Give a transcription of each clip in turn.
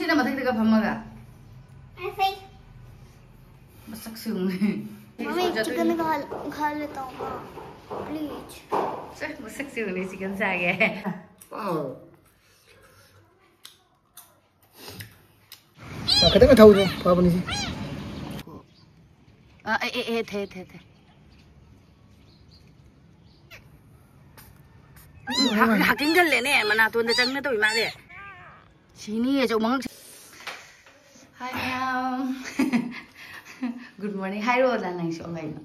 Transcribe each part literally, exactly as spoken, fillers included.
ꯅꯪ ꯃꯊꯛꯇꯒ ꯐꯝꯃꯒ꯫ ꯃꯁꯛꯁꯨ ꯌꯦꯡꯉꯨꯅꯦ꯫ ꯃꯃꯤ ꯆꯤꯛꯀꯟ ꯈꯜꯂꯦ ꯇꯧꯕ꯫ ꯄ꯭ꯂꯤꯖ꯫ ꯁꯦ, ꯃꯁꯛꯁꯨ ꯌꯦꯡꯉꯨꯅꯦ, ꯆꯤꯛꯀꯟ ꯆꯥꯒꯦ꯫ ꯑꯥ, ꯈꯤꯇꯪ ꯊꯧꯁꯦ, ꯐꯕꯅꯤ ꯁꯤ꯫ ꯑ, ꯑꯦ, ꯑꯦ, ꯑꯦ, ꯊꯦ, ꯊꯦ, ꯊꯦ꯫ ꯎꯝ, ꯍꯛ-, ꯍꯛꯆꯤꯟ ꯈꯜꯂꯦꯅꯦ, ꯃꯅꯥꯇꯣꯟꯗ ꯆꯪꯅ ꯇꯧꯏ ꯃꯥꯁꯦ꯫ ꯁꯤꯅꯤ ꯑꯆꯧꯕ ꯉꯛ-, ꯍꯥꯏ ꯃꯌꯥꯝ꯫ ꯒꯨꯗ ꯃꯣꯔꯅꯤꯡ ꯍꯥꯏꯔꯛꯑꯣꯗ ꯅꯪꯁꯨ ꯀꯩꯅꯣ꯫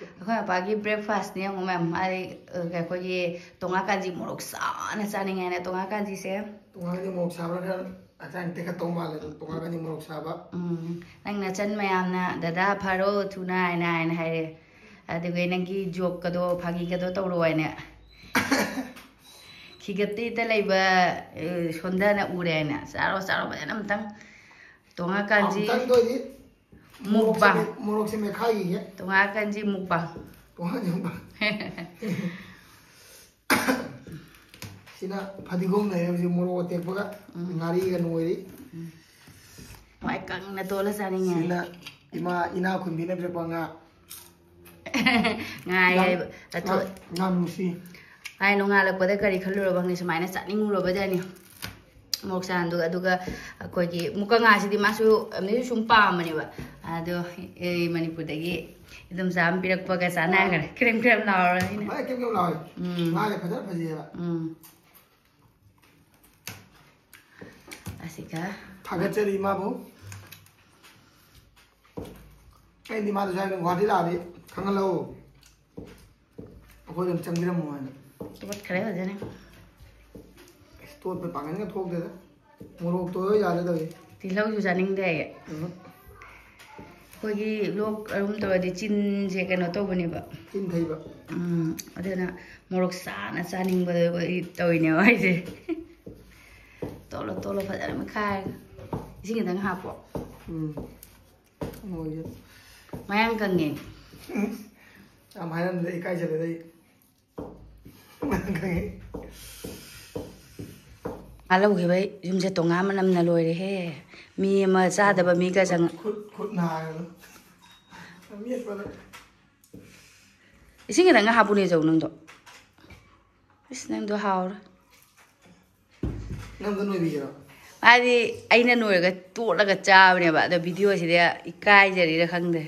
ꯑꯩꯈꯣꯏ ꯃꯄꯥꯒꯤ ꯕ꯭ꯔꯦꯛꯐꯥꯁꯅꯦ ꯌꯦꯡꯉꯣ ꯃꯌꯥꯝ꯫ ꯃꯥꯗꯤ, ꯑ, ꯑꯩꯈꯣꯏꯒꯤ ꯇꯣꯉꯥ ꯀꯥꯟꯖꯤ ꯃꯣꯔꯣꯛ ꯁꯥꯅ ꯆꯥꯅꯤꯡꯉꯦꯅ ꯇꯣꯉꯥ ꯀꯥꯟꯖꯤꯁꯦ꯫ ꯇꯣꯉꯥꯟꯒꯤ ꯃꯣꯔꯣꯛ ꯁꯥꯕꯅ ꯈꯔ ꯍꯛꯆꯥꯡ ꯇꯦꯛꯈꯠꯇꯧ ꯃꯥꯜꯂꯦ, ꯑꯗꯨꯝ ꯇꯣꯉꯥꯟꯒꯅꯤ ꯃꯣꯔꯣꯛ ꯁꯥꯕ꯫ ꯎꯝ, ꯅꯪ ꯅꯆꯟ ꯃꯌꯥꯝꯅ "ꯗꯗꯥ ꯐꯥꯔꯣ ꯊꯨꯅ" ꯍꯥꯏꯅ, ꯍꯥꯏꯅ ꯍꯥꯏꯔꯦ꯫ ꯑꯗꯨꯒ ꯅꯪꯒꯤ ꯖꯣꯛꯀꯗꯣ, ꯐꯥꯒꯤꯒꯗꯣ ꯇꯧꯔꯣ ꯍꯥꯏꯅ꯫ ꯈꯤꯒꯠꯇꯦꯗ ꯂꯩꯕ, ꯑ, ꯁꯣꯟꯗꯅ ꯎꯔꯦ ꯍꯥꯏꯅ꯫ ꯆꯥꯔꯣ, ꯆꯥꯔꯣ ꯐꯖꯅ ꯑꯝꯇꯪ꯫ ꯇꯣꯉꯥ ꯀꯥꯟꯖꯤ꯫ ꯑꯃꯨꯛꯇꯪꯗ ꯑꯣꯏꯗꯤ ꯃꯨꯛꯕꯥꯡ꯫ ꯃꯣꯔꯣꯛꯁꯦ ꯃꯦꯠꯈꯥꯏꯈꯤꯒꯦ꯫ ꯇꯣꯉꯥ ꯀꯥꯟꯖꯤ ꯃꯨꯛꯕꯥꯡ꯫ ꯇꯣꯉꯥꯟ ꯌꯣꯟꯕ꯫ ꯁꯤꯅ ꯐꯗꯤꯒꯣꯝ ꯂꯩꯔꯦ ꯍꯧꯖꯤꯛ, ꯃꯣꯔꯣꯛ ꯑꯇꯦꯛꯄꯒ ꯉꯥꯔꯤꯒ ꯅꯣꯏꯔꯤ꯫ ꯃꯥꯏ ꯀꯪꯅ ꯇꯣꯜꯂ ꯆꯥꯅꯤꯡꯉꯦ꯫ ꯁꯤꯅ ꯏꯃꯥ ꯏꯅꯥ ꯈꯨꯟꯕꯤꯅ ꯄꯤꯔꯛꯄ ꯉꯥ꯫ ꯉꯥꯏ ꯌꯥꯝ ꯍꯥꯏꯕ꯫ ꯑꯊꯣ-, ꯉꯥ-, ꯌꯥꯝ ꯅꯨꯡꯁꯤ꯫ ꯍꯥꯏ ꯅꯣꯡꯉꯥꯜꯂꯛꯄꯗ ꯀꯔꯤ ꯈꯜꯂꯨꯔꯕ ꯈꯪꯗꯦ, ꯁꯨꯃꯥꯏꯅ ꯆꯥꯅꯤꯡꯉꯨꯔꯕꯖꯥꯠꯅꯤ꯫ ꯃꯣꯔꯣꯛ ꯆꯥꯟꯗꯨꯒ꯫ ꯑꯗꯨꯒ ꯑꯩꯈꯣꯏꯒꯤ ꯃꯨꯀ ꯉꯥꯁꯤꯗꯤ ꯃꯥꯁꯨ ꯑꯃꯅꯤꯁꯨ ꯁꯨꯝ ꯄꯥꯝꯕꯅꯦꯕ꯫ ꯑꯗꯣ ꯑꯦ, ꯃꯅꯤꯄꯨꯔꯗꯒꯤ ꯏꯗꯣꯝꯆꯥ ꯑꯃ ꯄꯤꯔꯛꯄꯒ ꯆꯥꯟꯅꯈ꯭ꯔꯦ꯫ ꯀ꯭ꯔꯦꯝ ꯀ꯭ꯔꯦꯝ ꯂꯥꯎꯔꯅꯤꯅ꯫ ꯃꯥꯏ ꯀꯦꯝ ꯀꯦꯝ ꯂꯥꯎꯋꯦ꯫ ꯎꯝ꯫ ꯉꯥꯁꯦ ꯐꯖꯅ ꯐꯖꯩꯌꯦꯕ꯫ ꯎꯝ꯫ ꯑꯁꯤꯒ ꯊꯥꯒꯠꯆꯔꯤ ꯏꯃꯥꯕꯨ꯫ ꯑꯩꯗꯤ ꯃꯥꯗꯣ ꯁ꯭ꯋꯥꯏꯗ ꯒꯨꯍꯥꯇꯤ ꯂꯥꯛꯑꯗꯤ ꯈꯪꯍꯜꯂꯛꯑꯣ꯫ ꯑꯩꯈꯣꯏꯗ ꯑꯗꯨꯝ ꯆꯪꯕꯤꯔꯝꯃꯣ ꯍꯥꯏꯅ꯫ ꯇꯣꯠꯈ꯭ꯔꯦ ꯐꯖꯅ꯫ ꯑꯁ, ꯇꯣꯠꯄ ꯄꯥꯡꯒꯜꯒ ꯊꯣꯛꯇꯦꯗ꯫ ꯃꯣꯔꯣꯛꯇꯣ ꯌꯥꯗ ꯇꯧꯏ꯫ ꯇꯤꯜꯍꯧꯁꯨ ꯆꯥꯅꯤꯡꯗꯦ ꯑꯩ꯫ ꯎꯝ꯫ ꯑꯩꯈꯣꯏꯒꯤ ꯂꯣꯛ ꯑꯔꯨꯝ ꯇꯧꯔꯗꯤ ꯆꯤꯟꯁꯦ ꯀꯩꯅꯣ ꯇꯧꯕꯅꯦꯕ꯫ ꯆꯤꯟ ꯊꯩꯕ꯫ ꯎꯝ, ꯑꯗꯨꯅ ꯃꯣꯔꯣꯛ ꯁꯥꯅ ꯆꯥꯅꯤꯡꯕꯗꯣ ꯑꯩ ꯇꯧꯔꯤꯅꯦꯕ ꯑꯩꯁꯦ꯫ ꯇꯣꯠꯂꯣ, ꯇꯣꯠꯂꯣ ꯐꯖꯅ ꯃꯦꯠꯈꯥꯏꯔꯒ꯫ ꯏꯁꯤꯡ ꯈꯤꯇꯪ ꯍꯥꯞꯄꯣ꯫ ꯎꯝ꯫ ꯃꯣꯏꯁꯦ ꯃꯌꯥꯡ ꯀꯪꯉꯦ꯫ ꯌꯥꯝ ꯍꯥꯏꯔꯝꯗ꯭ꯔꯦ, ꯏꯀꯥꯏꯖꯔꯦꯗ ꯑꯩ꯫ ꯃꯌꯥꯡ ꯀꯪꯉꯦ꯫ ꯂꯧꯈꯤꯕꯩ ꯌꯨꯝꯁꯦ ꯇꯣꯉꯥꯟ ꯃꯅꯝꯅ ꯂꯣꯏꯔꯦꯍꯦ꯫ ꯃꯤ ꯑꯃ ꯆꯥꯗꯕ ꯃꯤꯒ ꯆꯪ- ꯈꯨꯠ ꯈꯨꯠ ꯅꯥꯔꯦ꯫ ꯑꯃꯦꯠꯄꯗ꯫ ꯏꯁꯤꯡ ꯈꯤꯇꯪꯒ ꯍꯥꯞꯄꯨꯅꯦ ꯖꯧ ꯅꯪꯗꯣ꯫ ꯏꯁ ꯅꯪꯗꯣ ꯍꯥꯎꯔ꯫ ꯅꯪꯗꯣ ꯅꯣꯏꯕꯤꯒꯦꯔꯣ? ꯃꯥꯗꯤ ꯑꯩꯅ ꯅꯣꯏꯔꯒ ꯇꯣꯠꯂꯒ ꯆꯥꯕꯅꯦꯕ, ꯑꯗꯣ ꯚꯤꯗꯤꯑꯣꯁꯤꯗꯤ ꯏꯀꯥꯏꯖꯔꯤꯔ ꯈꯪꯗꯦ꯫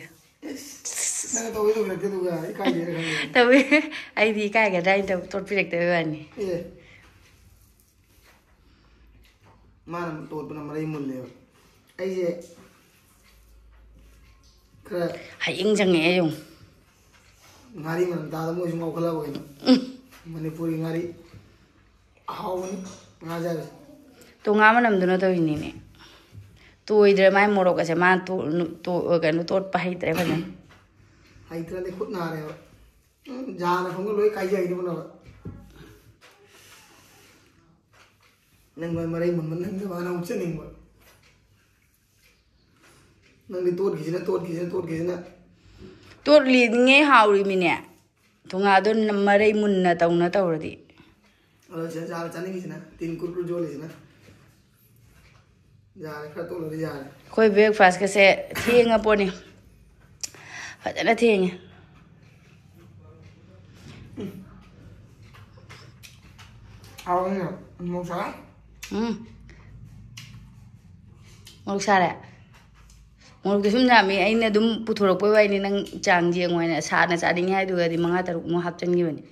ꯏꯁ, ꯅꯪꯅ ꯇꯧꯒꯦ ꯇꯧꯕꯤꯔꯛꯇꯦ ꯑꯗꯨꯒ ꯏꯀꯥꯏꯖꯩꯔ ꯈꯪꯗꯦ꯫ ꯇꯧꯋꯦ꯫ ꯑꯩꯗꯤ ꯏꯀꯥꯏꯒꯗ꯭ꯔꯥ ꯍꯥꯏꯅ ꯇꯧ-, ꯇꯣꯠꯄꯤꯔꯛꯇꯕꯩ ꯋꯥꯅꯤ꯫ ꯑꯦ꯫ ꯃꯥꯅ ꯇꯣꯠꯄꯅ ꯃꯔꯩ ꯃꯨꯜꯂꯦꯕ꯫ ꯑꯩꯁꯦ ꯈꯔ ꯍꯌꯤꯡ ꯆꯪꯉꯛꯑꯦ ꯌꯦꯡꯉꯨ꯫ ꯉꯥꯔꯤ ꯃꯅꯝ ꯇꯥꯗ ꯃꯣꯏꯁꯨ ꯉꯥꯎꯈꯠꯂꯛꯑꯕ ꯀꯩꯅꯣ? ꯎꯝ꯫ ꯃꯅꯤꯄꯨꯔꯒꯤ ꯉꯥꯔꯤ ꯑꯍꯥꯎꯕꯅꯤ ꯉꯥ ꯆꯥꯕꯁꯦ꯫ ꯇꯣꯉꯥꯟ ꯃꯅꯝꯗꯨꯅ ꯇꯧꯔꯤꯅꯤꯅꯦ꯫ ꯇꯣꯏꯗ꯭ꯔꯦ ꯃꯥꯏ ꯃꯣꯔꯣꯛ ꯑꯁꯦ ꯃꯥꯅ ꯇꯣ-, ꯇꯣ-, ꯀꯩꯅꯣ ꯇꯣꯠꯄ ꯍꯩꯇ꯭ꯔꯦ ꯐꯖꯅ꯫ ꯍꯩꯇ꯭ꯔꯗꯤ ꯈꯨꯠ ꯅꯥꯔꯦꯕ꯫ ꯎꯝ, ꯖꯥꯅ ꯈꯣꯡꯒ ꯂꯣꯏ ꯀꯥꯏꯖꯩꯅꯦ ꯄꯨꯝꯅꯃꯛ꯫ ꯅꯪ ꯃꯔꯩ ꯃꯨꯟꯕ ꯅꯪ ꯅꯃꯥꯅ ꯑꯃꯨꯛ ꯆꯠꯅꯤꯡꯕ꯫ ꯅꯪꯗꯤ ꯇꯣꯠꯈꯤꯁꯤꯅ, ꯇꯣꯠꯈꯤꯁꯤꯅ, ꯇꯣꯠꯈꯤꯁꯤꯅ꯫ ꯇꯣꯠꯂꯤꯉꯩ ꯍꯥꯎꯔꯤꯃꯤꯅꯦ꯫ ꯊꯣꯡꯒꯥꯗꯣ ꯅ-, ꯃꯔꯩ ꯃꯨꯟꯅ ꯇꯧꯅ ꯇꯧꯔꯗꯤ꯫ ꯑꯗꯣ ꯁꯤꯗ ꯆꯥ-, ꯆꯥꯅꯤꯡꯉꯤꯁꯤꯅ ꯇꯤꯟ ꯀꯨꯠ ꯀꯨꯠ ꯌꯣꯜꯂꯤꯁꯤꯅ꯫ ꯌꯥꯔꯦ, ꯈꯔ ꯇꯣꯠꯂꯗꯤ ꯌꯥꯔꯦ꯫ ꯑꯩꯈꯣꯏ ꯕ꯭ꯔꯦꯛꯐꯥꯁꯀꯁꯦ ꯊꯦꯡꯉ ꯄꯣꯠꯅꯤ꯫ ꯐꯖꯅ ꯊꯦꯡꯉꯦ꯫ ꯍꯥꯎꯕꯅꯤꯅ ꯃꯣꯔꯣꯛ ꯁꯥꯏ꯫ ꯎꯝ꯫ ꯃꯣꯔꯣꯛ ꯁꯥꯔꯦ꯫ ꯃꯣꯔꯣꯛꯇꯤ ꯁꯨꯝ ꯌꯥꯝꯃꯤ꯫ ꯑꯩꯅ ꯑꯗꯨꯝ ꯄꯨꯊꯣꯔꯛꯄꯩ ꯋꯥꯅꯤ꯫ ꯅꯪ ꯆꯥꯡ ꯌꯦꯡꯉꯣ ꯍꯥꯏꯅ꯫ ꯁꯥꯅ ꯆꯥꯅꯤꯡꯉꯦ ꯍꯥꯏꯗꯨꯒꯗꯤ ꯃꯉꯥ ꯇꯔꯨꯛꯃꯨꯛ ꯍꯥꯞꯆꯤꯟꯈꯤꯕꯅꯤ꯫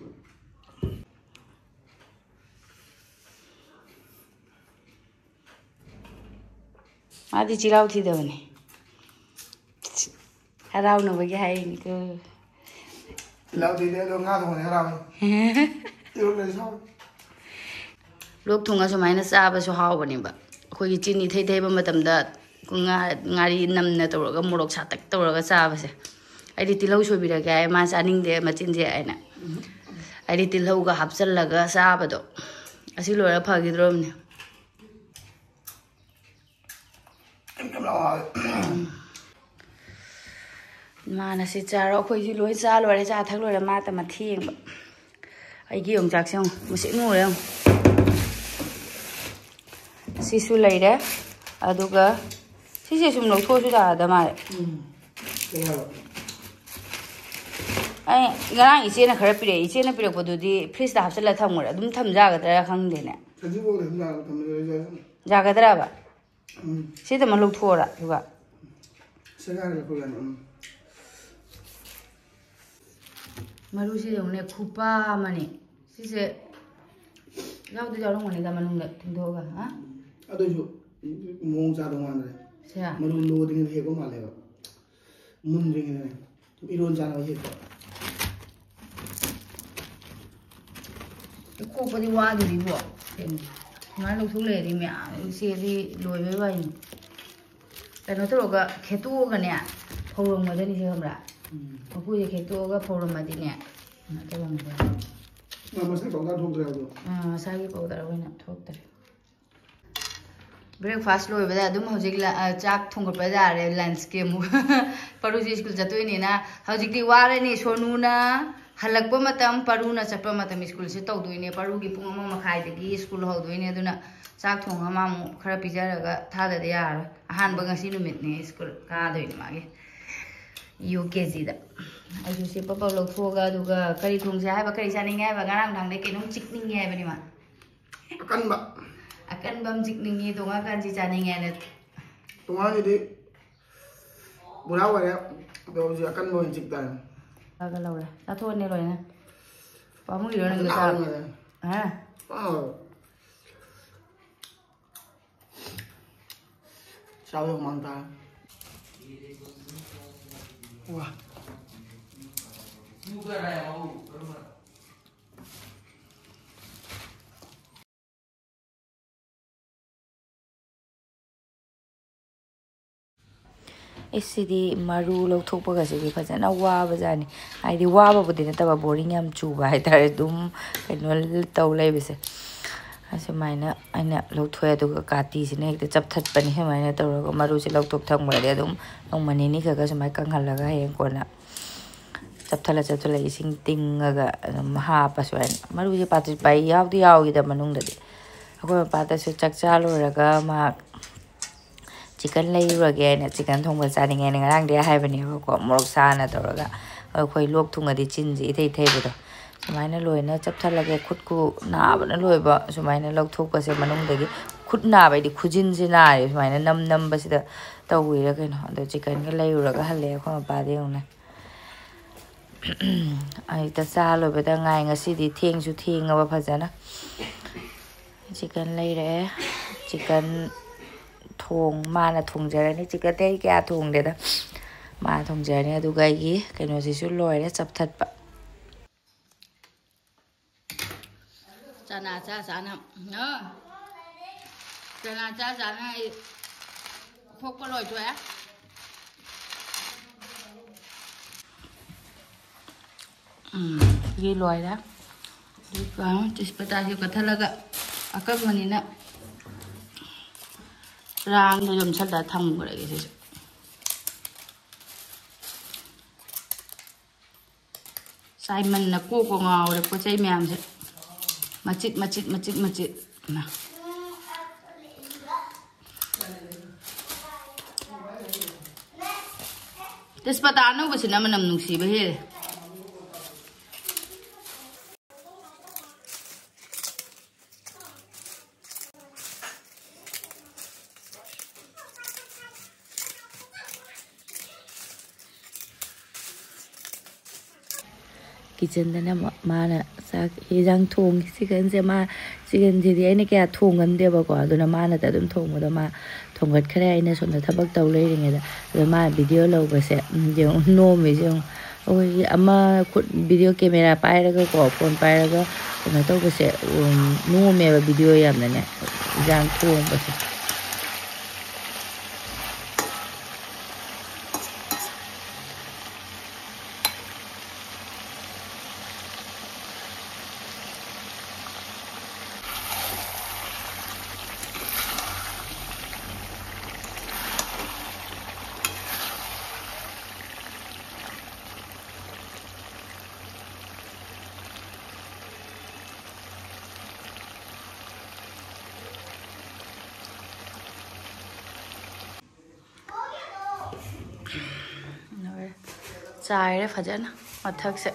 ꯃꯥꯗꯤ ꯆꯤꯜꯍꯥꯎ ꯊꯤꯗꯕꯅꯤ꯫ ꯍꯔꯥꯎꯅꯕꯒꯤ ꯍꯥꯏꯔꯤꯅꯤꯀꯣ꯫ ꯆꯤꯜꯍꯥꯎ ꯊꯤꯗꯦ, ꯑꯗꯣ ꯉꯥ ꯊꯣꯡꯉꯗꯤ ꯍꯔꯥꯎꯅꯤ꯫ ꯏꯔꯣꯟꯕꯗꯤ ꯁꯥꯎ꯫ ꯂꯣꯛ ꯊꯨꯡꯉ ꯁꯨꯃꯥꯏꯅ ꯆꯥꯕꯁꯨ ꯍꯥꯎꯕꯅꯦꯕ꯫ ꯑꯩꯈꯣꯏꯒꯤ ꯆꯤꯟ ꯏꯊꯩ ꯊꯩꯕ ꯃꯇꯝꯗ ꯉꯥ-, ꯉꯥꯔꯤ ꯅꯝꯅ ꯇꯧꯔꯒ, ꯃꯣꯔꯣꯛ ꯁꯥꯇꯛ ꯇꯧꯔꯒ ꯆꯥꯕꯁꯦ꯫ ꯑꯩꯗꯤ ꯇꯤꯜꯍꯧ ꯁꯣꯏꯕꯤꯔꯒꯦ ꯍꯥꯏ, ꯃꯥ ꯆꯥꯅꯤꯡꯗꯦ ꯃꯆꯤꯟꯁꯦ ꯍꯥꯏꯅ꯫ ꯑꯩꯗꯤ ꯇꯤꯜꯍꯧꯒ ꯍꯥꯞꯆꯜꯂꯒ ꯆꯥꯕꯗꯣ꯫ ꯑꯁꯤ ꯂꯣꯏꯔ ꯐꯈꯤꯗ꯭ꯔꯣꯕꯅꯦ꯫ ꯃꯥꯅ ꯁꯤ ꯆꯥꯔꯣ, ꯑꯩꯈꯣꯏꯁꯤ ꯂꯣꯏ ꯆꯥ ꯂꯣꯏꯔꯦ, ꯆꯥ ꯊꯛ ꯂꯣꯏꯔꯦ, ꯃꯥꯇ ꯃꯊꯤ ꯌꯦꯡꯕ꯫ ꯑꯩꯒꯤ ꯌꯣꯡꯆꯥꯛꯁꯦ ꯌꯦꯡꯉꯨ, ꯃꯁꯤꯡ ꯃꯨꯔꯦ ꯌꯦꯡꯉꯨ꯫ ꯁꯤꯁꯨ ꯂꯩꯔꯦ꯫ ꯑꯗꯨꯒ ꯁꯤꯁꯦ ꯁꯨꯝ ꯂꯧꯊꯣꯛꯑꯁꯨ ꯌꯥꯔꯗ ꯃꯥꯜꯂꯦ꯫ ꯑꯩ ꯉꯔꯥꯡ ꯏꯆꯦꯅ ꯈꯔ ꯄꯤꯔꯛꯑꯦ꯫ ꯏꯆꯦꯅ ꯄꯤꯔꯛꯄꯗꯨꯗꯤ ꯐ꯭ꯔꯤꯖꯇ ꯍꯥꯞꯆꯤꯜꯂ ꯊꯝꯈ꯭ꯔꯦ꯫ ꯑꯗꯨꯝ ꯊꯝ ꯌꯥꯒꯗ꯭ꯔꯥ ꯈꯪꯗꯦꯅꯦ꯫ ꯌꯥꯒꯗ꯭ꯔꯕ? ꯎꯝ꯫ ꯁꯤꯗꯃꯛ ꯂꯧꯊꯣꯛꯑꯣꯔꯥ ꯑꯗꯨꯒ? ꯁꯦꯒꯥꯏꯔꯒ ꯄꯨꯔꯛꯑꯅꯤ꯫ ꯎꯝ꯫ ꯃꯔꯨꯁꯦ ꯌꯦꯡꯉꯨꯅꯦ, ꯈꯨꯄꯥ ꯑꯃꯅꯤ꯫ ꯁꯤꯁꯦ ꯌꯥꯎꯗꯤ ꯌꯥꯎꯔꯝꯒꯅꯤꯗ ꯃꯅꯨꯡꯗ ꯊꯤꯡꯗꯣꯛꯑꯒ, ꯍꯥ? ꯑꯗꯨꯏꯁꯨ ꯃꯑꯣꯡ ꯆꯥꯗꯧ ꯃꯥꯟꯗ꯭ꯔꯦ꯫ ꯁꯦ? ꯃꯔꯨ ꯂꯣꯗ꯭ꯔꯤꯉꯩꯗ ꯍꯦꯛꯄ ꯃꯥꯜꯂꯦꯕ꯫ ꯃꯨꯟꯗ꯭ꯔꯤꯉꯩꯗꯅꯦ꯫ ꯏꯔꯣꯟ ꯆꯥꯅꯕ ꯍꯦꯛꯄ꯫ ꯈꯣꯛꯄꯗꯤ ꯋꯥꯗꯣꯔꯤꯕꯣ꯫ ꯁꯨꯃꯥꯏꯅ ꯂꯧꯊꯣꯛ ꯂꯩꯔꯗꯤ ꯃꯌꯥꯝ ꯏꯆꯦꯗꯤ ꯂꯣꯏꯕꯩ ꯋꯥꯅꯤ꯫ ꯀꯩꯅꯣ ꯇꯧꯔꯒ ꯈꯦꯠꯇꯣꯛꯑꯒꯅꯦ, ꯐꯧꯔꯝꯒꯗꯣꯏꯅꯤꯁꯦ ꯈꯪꯕ꯭ꯔꯥ? ꯎꯝ꯫ ꯃꯀꯨꯁꯦ ꯈꯦꯠꯇꯣꯛꯑꯒ ꯐꯧꯔꯝꯃꯗꯤꯅꯦ, ꯀꯩꯅꯣ ꯇꯧꯔꯝꯒꯗꯣꯏꯅꯤ꯫ ꯃꯥ ꯃꯁꯥꯏ powder ꯊꯣꯛꯇ꯭ꯔꯦ ꯑꯗꯣ? ꯑꯥ, ꯃꯁꯥꯒꯤ powder ꯑꯣꯏꯅ ꯊꯣꯛꯇ꯭ꯔꯦ꯫ Breakfast ꯂꯣꯏꯕꯗ ꯑꯗꯨꯝ ꯍꯧꯖꯤꯛ ꯂ-, ꯑ, ꯆꯥꯛ ꯊꯣꯡꯒꯠꯄ ꯌꯥꯔꯦ, lunchꯀꯤ ꯑꯃꯨꯛ꯫ ꯄꯔꯨꯁꯦ school ꯆꯠꯇꯣꯏꯅꯤꯅ ꯍꯧꯖꯤꯛꯇꯤ ꯋꯥꯔꯅꯤ꯫ ꯁꯣꯅꯨꯅ ꯍꯜꯂꯛꯄ ꯃꯇꯝ, ꯄꯔꯨꯅ ꯆꯠꯄ ꯃꯇꯝ schoolꯁꯦ ꯇꯧꯗꯣꯏꯅꯦ꯫ ꯄꯔꯨꯒꯤ ꯄꯨꯡ ꯑꯃ ꯃꯈꯥꯏꯗꯒꯤ school ꯍꯧꯗꯣꯏꯅꯦ꯫ ꯑꯗꯨꯅ ꯆꯥꯛ ꯊꯣꯡꯉ ꯃꯥ ꯑꯃꯨꯛ ꯈꯔ ꯄꯤꯖꯔꯒ ꯊꯥꯗꯗꯤ ꯌꯥꯔꯔꯣꯏ꯫ ꯑꯍꯥꯟꯕ ꯉꯁꯤ ꯅꯨꯃꯤꯠꯅꯦ school ꯀꯥꯗꯣꯏꯅꯦ ꯃꯥꯒꯤ꯫ UKGꯗ꯫ ꯑꯩꯁꯨ ꯁꯤ ꯄꯞ ꯄꯞ ꯂꯧꯊꯣꯛꯑꯒ, ꯑꯗꯨꯒ ꯀꯔꯤ ꯊꯣꯡꯁꯦ ꯍꯥꯏꯕ, ꯀꯔꯤ ꯆꯥꯅꯤꯡꯉꯦ ꯍꯥꯏꯕ? ꯉꯔꯥꯡ ꯅꯍꯥꯟꯗꯩ ꯀꯩꯅꯣꯝ ꯆꯤꯛꯅꯤꯡꯉꯦ ꯍꯥꯏꯕꯅꯤ ꯃꯥ꯫ ꯑꯀꯟꯕ꯫ ꯑꯀꯟꯕ ꯑꯃ ꯆꯤꯛꯅꯤꯡꯉꯤ, ꯇꯣꯉꯥꯟ ꯀꯥꯟꯁꯤ ꯆꯥꯅꯤꯡꯉꯦ ꯍꯥꯏꯅ꯫ ꯇꯣꯉꯥꯟꯒꯤꯗꯤ ꯄꯨꯔꯥ ꯑꯣꯏꯔꯦ, ꯑꯗꯣ ꯍꯧꯖꯤꯛ ꯑꯀꯟꯕ ꯑꯣꯏꯅ ꯆꯤꯛ ꯇꯥꯔꯦ꯫ ꯆꯥꯒ ꯂꯧꯔꯦ꯫ ꯆꯥꯊꯣꯛꯑꯅꯤ ꯂꯣꯏꯅ꯫ ꯄꯥꯝꯃꯨꯏꯔꯣ ꯅꯪꯗꯣ ꯐꯖꯅ ꯆꯥꯕ? ꯍꯥꯎꯔꯦ꯫ ꯍꯥ? ꯐꯖꯅ ꯍꯥꯎꯔꯦ꯫ ꯆꯥꯕ ꯍꯨꯃꯥꯡ ꯇꯥꯔꯦ꯫ ꯋꯥ꯫ ꯑꯩꯁ, ꯁꯤꯗꯤ ꯃꯔꯨ ꯂꯧꯊꯣꯛꯄꯒꯁꯤꯗꯤ ꯐꯖꯅ ꯋꯥꯕꯖꯥꯠꯅꯤ꯫ ꯍꯥꯏꯗꯤ ꯋꯥꯕꯕꯨꯗꯤ ꯅꯠꯇꯕ, boring ꯌꯥꯝ ꯆꯨꯕ ꯍꯥꯏꯇꯥꯔꯦ, ꯑꯗꯨꯝ ꯀꯩꯅꯣ ꯇꯧ ꯂꯩꯕꯁꯦ꯫ ꯑꯁꯨꯃꯥꯏꯅ ꯑꯩꯅ ꯂꯧꯊꯣꯛꯑꯦ, ꯑꯗꯨꯒ ꯀꯥꯇꯤꯁꯤꯅ ꯍꯦꯛꯇ ꯆꯞꯊꯠꯄꯅꯤ꯫ ꯁꯨꯃꯥꯏꯅ ꯇꯧꯔꯒ ꯃꯔꯨꯁꯦ ꯂꯧꯊꯣꯛ ꯊꯝꯈ꯭ꯔꯗꯤ ꯑꯗꯨꯝ ꯅꯣꯡꯃ ꯅꯤꯅꯤ ꯈꯔꯒ ꯁꯨꯃꯥꯏꯅ ꯀꯪꯍꯜꯂꯒ ꯍꯌꯦꯡ ꯀꯣꯟꯅ ꯆꯞꯊꯠꯂ ꯆꯞꯊꯠꯂ ꯏꯁꯤꯡ ꯇꯤꯡꯉꯒ ꯑꯗꯨꯝ ꯍꯥꯞꯄ꯫ ꯁꯨꯃꯥꯏꯅ ꯃꯔꯨꯁꯦ ꯄꯥꯇ꯭ꯔꯤꯛ ꯄꯥꯏ ꯌꯥꯎꯗꯤ ꯌꯥꯎꯏꯗ ꯃꯅꯨꯡꯗꯗꯤ꯫ ꯑꯩꯈꯣꯏ ꯃꯄꯥꯗꯁꯨ ꯆꯥꯛ ꯆꯥ ꯂꯣꯏꯔꯒ ꯃꯍꯥꯛ ꯆꯤꯛꯀꯟ ꯂꯩꯔꯨꯔꯒꯦ ꯍꯥꯏꯅ, ꯆꯤꯛꯀꯟ ꯊꯣꯡꯕ ꯆꯥꯅꯤꯡꯉꯦꯅ ꯉꯔꯥꯡꯗꯤ ꯍꯥꯏꯕꯅꯦꯕꯀꯣ, ꯃꯣꯔꯣꯛ ꯁꯥꯅ ꯇꯧꯔꯒ꯫ ꯑꯩꯈꯣꯏ ꯂꯣꯛ ꯊꯨꯡꯉꯗꯤ ꯆꯤꯟꯁꯦ ꯏꯊꯩ ꯊꯩꯕꯗꯣ, ꯁꯨꯃꯥꯏꯅ ꯂꯣꯏꯅ ꯆꯞꯊꯠꯂꯒꯦ꯫ ꯈꯨꯠ ꯈꯨ ꯅꯥꯕꯅ ꯂꯣꯏꯕ, ꯁꯨꯃꯥꯏꯅ ꯂꯧꯊꯣꯛꯄꯁꯦ ꯃꯅꯨꯡꯗꯒꯤ꯫ ꯈꯨꯠ ꯅꯥꯕ ꯍꯥꯏꯗꯤ ꯈꯨꯖꯤꯟꯁꯦ ꯅꯥꯔꯦ, ꯁꯨꯃꯥꯏꯅ ꯅꯝ ꯅꯝꯕꯁꯤꯗ ꯇꯧꯕꯤꯔ ꯀꯩꯅꯣ꯫ ꯑꯗꯣ ꯆꯤꯛꯀꯟꯒ ꯂꯩꯔꯨꯔꯒ ꯍꯜꯂꯛꯑꯦ ꯑꯩꯈꯣꯏ ꯃꯄꯥꯗ, ꯌꯦꯡꯉꯨꯅꯦ꯫ ꯑꯩ ꯆꯥꯛ ꯆꯥ ꯂꯣꯏꯕꯗ ꯉꯥꯏ꯫ ꯉꯁꯤꯗꯤ ꯊꯦꯡꯁꯨ ꯊꯦꯡꯉꯕ ꯐꯖꯅ꯫ ꯆꯤꯛꯀꯟ ꯂꯩꯔꯛꯑꯦ꯫ ꯆꯤꯛꯀꯟ ꯊꯣꯡ-, ꯃꯥꯅ ꯊꯣꯡꯖꯔꯅꯤ꯫ ꯆꯤꯛꯀꯟꯗꯤ ꯑꯩ ꯀꯌꯥ ꯊꯣꯡꯗꯦꯗ꯫ ꯃꯥꯅ ꯊꯣꯡꯖꯔꯅꯤ꯫ ꯑꯗꯨꯒ ꯑꯩꯒꯤ ꯀꯩꯅꯣꯁꯤꯁꯨ ꯂꯣꯏꯔꯦ ꯆꯞꯊꯠꯄ꯫ ꯆꯅꯥ ꯆꯥ ꯆꯥꯅ, ꯑ, ꯆꯅꯥ ꯆꯥ ꯆꯥꯅ ꯑꯩ ꯈꯣꯛꯄ ꯂꯣꯏꯊꯣꯛꯑꯦ꯫ ꯎꯝ, ꯁꯤꯒꯤ ꯂꯣꯏꯔꯦ꯫ ꯑꯗꯨꯒ ꯇꯦꯖꯄꯇꯥꯁꯤ ꯀꯠꯊꯠꯂꯒ ꯑꯀꯪꯕꯅꯤꯅ ꯔꯥꯡꯗ ꯌꯣꯝꯁꯜꯂꯒ ꯊꯝꯈ꯭ꯔꯒꯦ ꯁꯤꯁꯨ꯫ ꯆꯥꯏꯃꯟꯅ ꯀꯣꯛꯄ ꯉꯥꯎꯔꯦ ꯄꯣꯠ ꯆꯩ ꯃꯌꯥꯝꯁꯦ꯫ ꯃꯆꯤꯠ, ꯃꯆꯤꯠ, ꯃꯆꯤꯠ, ꯃꯆꯤꯠ꯫ ꯃꯥ꯫ ꯇꯦꯖꯄꯇꯥ ꯑꯅꯧꯕꯁꯤꯅ ꯃꯅꯝ ꯅꯨꯡꯁꯤꯕ ꯍꯦꯜꯂꯦ꯫ ꯀꯤꯠꯆꯟꯗꯅ ꯃꯥ-, ꯃꯥꯅ ꯆꯥꯛ ꯍꯤꯟꯖꯥꯡ ꯊꯣꯡꯉꯤ꯫ ꯆꯤꯛꯀꯟꯁꯦ ꯃꯥ, ꯆꯤꯛꯀꯟꯁꯤꯗꯤ ꯑꯩꯅ ꯀꯌꯥ ꯊꯣꯡꯒꯟꯗꯦꯕꯀꯣ, ꯑꯗꯨꯅ ꯃꯥꯅꯗ ꯑꯗꯨꯝ ꯊꯣꯡꯕꯗꯣ ꯃꯥ ꯊꯣꯡꯒꯠꯈ꯭ꯔꯦ꯫ ꯑꯩꯅ ꯁꯣꯝꯗ ꯊꯕꯛ ꯇꯧ ꯂꯩꯔꯤꯉꯩꯗ꯫ ꯑꯗꯣ ꯃꯥ ꯚꯤꯗꯤꯑꯣ ꯂꯧꯕꯁꯦ, ꯎꯝ, ꯌꯦꯡꯉꯨ, ꯅꯣꯝꯃꯤꯁꯦ ꯌꯦꯡꯉꯨ꯫ ꯑꯩꯈꯣꯏꯒꯤ ꯑꯃ ꯈꯨꯠ ꯚꯤꯗꯤꯑꯣ ꯀꯦꯃꯦꯔꯥ ꯄꯥꯏꯔꯒꯀꯣ, ꯐꯣꯟ ꯄꯥꯏꯔꯒ ꯀꯩꯅꯣ ꯇꯧꯕꯁꯦ, ꯎꯝ, ꯅꯣꯝꯃꯦꯕ ꯚꯤꯗꯤꯑꯣ ꯌꯥꯝꯅꯅꯦ, ꯏꯟꯖꯥꯡ ꯊꯣꯡꯕꯁꯦ꯫ ꯆꯥꯏꯔꯦ ꯐꯖꯅ ꯃꯊꯛꯁꯦ꯫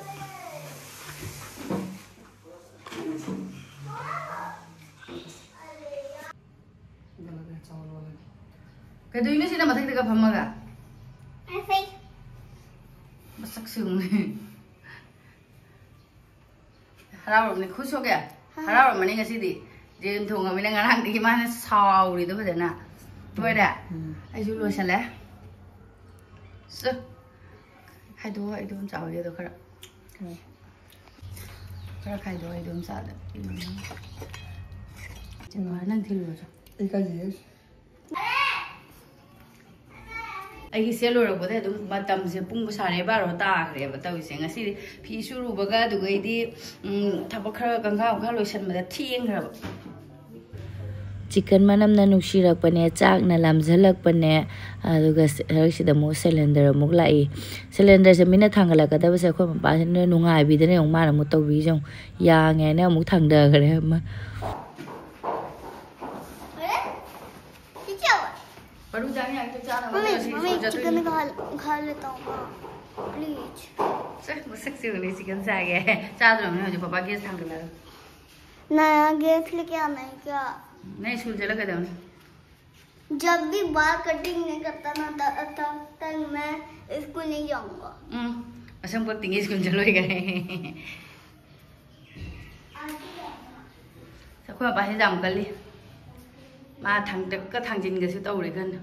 ꯀꯩꯗꯧꯔꯤꯅꯣ ꯁꯤꯅ ꯃꯊꯛꯇꯒ ꯐꯝꯃꯒ? ꯃꯁꯛ ꯁꯤꯡꯉꯦ꯫ ꯍꯔꯥꯎꯔꯝꯅꯤ꯫ ꯈꯨꯁꯣꯛꯀꯦ ꯍꯔꯥꯎꯔꯝꯃꯅꯤ ꯉꯁꯤꯗꯤ꯫ ꯌꯦꯟ ꯊꯣꯡꯉꯃꯤꯅ ꯉꯔꯥꯡꯗꯒꯤ ꯃꯥꯅ ꯁꯥꯎꯔꯤꯗꯣ ꯐꯖꯅ꯫ ꯂꯣꯏꯔꯦ? ꯎꯝ꯫ ꯑꯩꯁꯨ ꯂꯣꯏꯁꯜꯂꯦ꯫ ꯁꯨ꯫ ꯈꯥꯏꯗꯣꯛꯑꯣ, ꯑꯩ ꯑꯗꯨꯝ ꯆꯥꯎꯒꯦ ꯑꯗꯣ ꯈꯔ꯫ ꯎꯝ꯫ ꯈꯔ ꯈꯥꯏꯗꯣꯛꯑꯣ, ꯑꯩ ꯑꯗꯨꯝ ꯆꯥꯗ꯫ ꯎꯝ꯫ ꯆꯦ ꯃꯥ, ꯅꯪ ꯊꯤꯜꯂꯨꯔꯣ ꯆꯣ꯫ ꯑꯩ ꯀꯥꯏ ꯂꯩꯌꯦ? ꯑꯩꯒꯤ ꯁꯦ ꯂꯣꯏꯔꯛꯄꯗ ꯑꯗꯨꯝ ꯃꯇꯝꯁꯦ ꯄꯨꯡ ꯁꯥꯔꯦ ꯕꯥꯔꯣ ꯇꯥꯈ꯭ꯔꯦꯕ ꯇꯧꯔꯤꯁꯦ꯫ ꯉꯁꯤꯗꯤ ꯐꯤ ꯁꯨꯔꯨꯕꯒ ꯑꯗꯨꯒꯩꯗꯤ, ꯎꯝ, ꯊꯕꯛ ꯈꯔ ꯀꯪꯈꯥ ꯈꯔ ꯂꯣꯏꯁꯟꯕꯗ ꯊꯦꯡꯈ꯭ꯔꯕ꯫ ꯆꯤꯛꯀꯟ ꯃꯅꯝꯅ ꯅꯨꯡꯁꯤꯔꯛꯄꯅꯦ, ꯆꯥꯛꯅ ꯂꯥꯝꯖꯜꯂꯛꯄꯅꯦ, ꯑꯗꯨꯒ ꯁ-, ꯁꯤꯗ ꯑꯃꯨꯛ ꯁꯤꯂꯤꯟꯗꯔ ꯑꯃꯨꯛ ꯂꯥꯛꯏ꯫ ꯁꯤꯂꯤꯟꯗꯔꯁꯦ ꯃꯤꯅ ꯊꯥꯡꯒꯠꯂꯛꯀꯗꯕꯁꯦ ꯑꯩꯈꯣꯏ ꯃꯄꯥꯁꯤꯅ ꯅꯨꯡꯉꯥꯏꯕꯤꯗꯅ ꯌꯦꯡꯉꯨ, ꯃꯥꯅ ꯑꯃꯨꯛ ꯇꯧꯕꯤꯁꯦ ꯌꯦꯡꯉꯨ, ꯌꯥꯡꯉꯦ ꯍꯥꯏꯅ ꯑꯃꯨꯛ ꯊꯥꯡꯊꯈ꯭ꯔꯦ ꯑꯃ꯫ ꯄꯔꯨ ꯆꯥꯅꯤ ꯍꯥꯏꯔꯗꯤ ꯆꯥꯅꯕ ꯃꯃꯤ, ꯁꯤ ꯃꯃꯤ, ꯁꯣꯏꯖꯗꯣꯏꯅꯤ꯫ ꯆꯤꯛꯀꯟ ꯈꯔ, ꯈꯔ ꯂꯩꯇꯧꯕ, ꯄ꯭ꯂꯤꯖ꯫ ꯁꯦ, ꯃꯁꯛꯁꯤ ꯎꯅꯤ, ꯆꯤꯛꯀꯟ ꯆꯥꯒꯦ꯫ ꯆꯥꯗ꯭ꯔꯕꯅꯤ ꯍꯧꯖꯤꯛ ꯄꯄꯥ ꯒꯦꯁ ꯊꯥꯡꯒꯠꯂꯒ꯫ नया गैस लेके आना है क्या? नहीं, स्कूल चला गया था। जब भी बाल कटिंग नहीं करता ना, त-, तब तक मैं स्कूल नहीं जाऊंगा। ꯎꯝ, ꯃꯁꯝ ꯀꯛꯇ꯭ꯔꯤꯉꯩ ꯁ꯭ꯀꯨꯜ ꯆꯠꯂꯣꯏ ꯀꯥꯏ꯫ ꯑꯩꯈꯣꯏ ꯃꯄꯥꯁꯦ ꯌꯥꯝ ꯀꯜꯂꯤ꯫ ꯃꯥ ꯊꯥꯡꯗꯛꯀ ꯊꯥꯡꯖꯤꯟꯒꯁꯨ ꯇꯧꯔꯦ ꯀꯟꯅ꯫